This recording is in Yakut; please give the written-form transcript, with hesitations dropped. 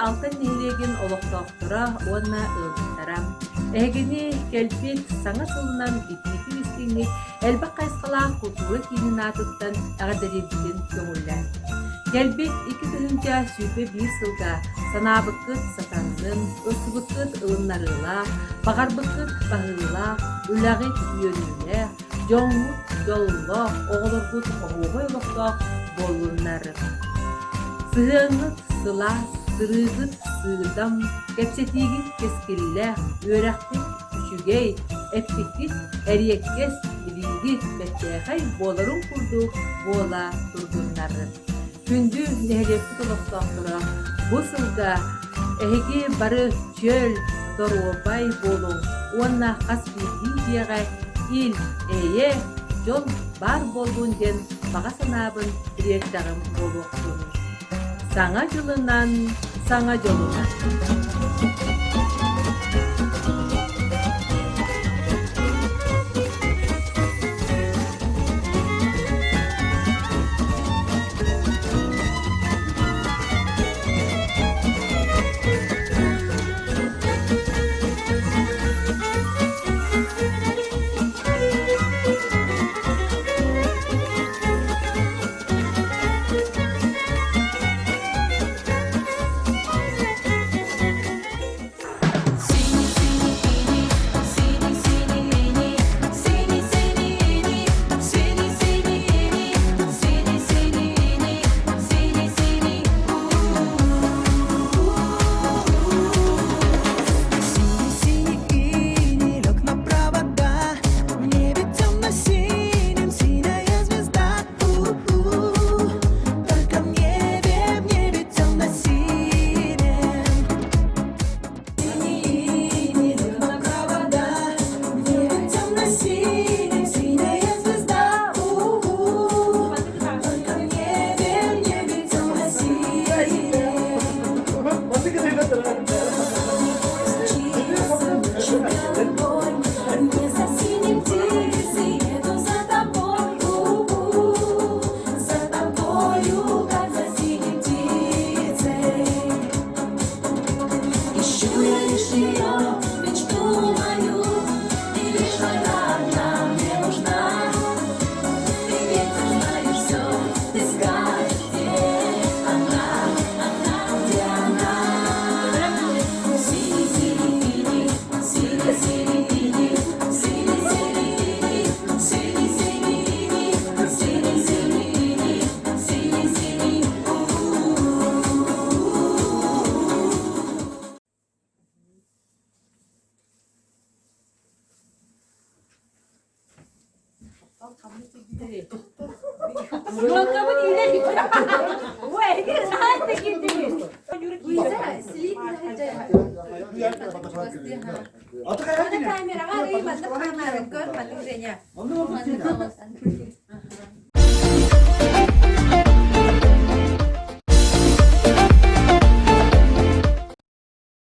Алтан нэһилиэгин олохтоохторо уонна ыалдьыттара! Эһигини кэлбит саҥа сылынан итиитик-истиҥник элбэх хайысхалаах култуура киинин аатыттан эҕэрдэлиирбитин көҥүллээн. Кэлбит 2021 сылга санаабыккыт сатаннын, ылсыбыккыт ылыннарыылаах, баҕарбыккыт баһыылаах, үлэҕит үөрүүлээх, дьоҥҥут дьоллоох, оҕолоргут оһуобай олохтоох буоллуннар. Сыһыаҥҥыт сылаас, сырыыгыт сыыдам, кэпсэтиигит кэскиллээх, үөрэхпит үчүгэй, эппиккит эриэккэс, илиигит бэртээхэй буоларын курдук буола турдуннар. Күндү нэһилиэкпит олохтоохторо, бу сылга эһиги бары чөл, доруобай буолуҥ уонна хас биирдии дьиэҕэ ил, эйэ, дьол баар буоллун диэн баҕа санаабын тириэртэҕим буолуохтун. Саҥа дьылынан, саҥа дьолунан! Синий-синий лег на провода, В небе темно-синим синяя звезда. У-у, Только в небе, в небе темно-синим. Синий лег на провода, В небе темно-синим синяя звезда. У-у, Только в небе, в небе темно-синим. Ищу я лишь ее, мечту мою, И лишь она одна мне нужна. Ты, ветер, знаешь все, ты скажешь, где она, она, где она. Синий, синий, синий, синий, синий, синий, синий, синий, синий, синий, синий, синий, Куонкабыт иилэр Камераҕа арый маннык камера көр маннык Женя.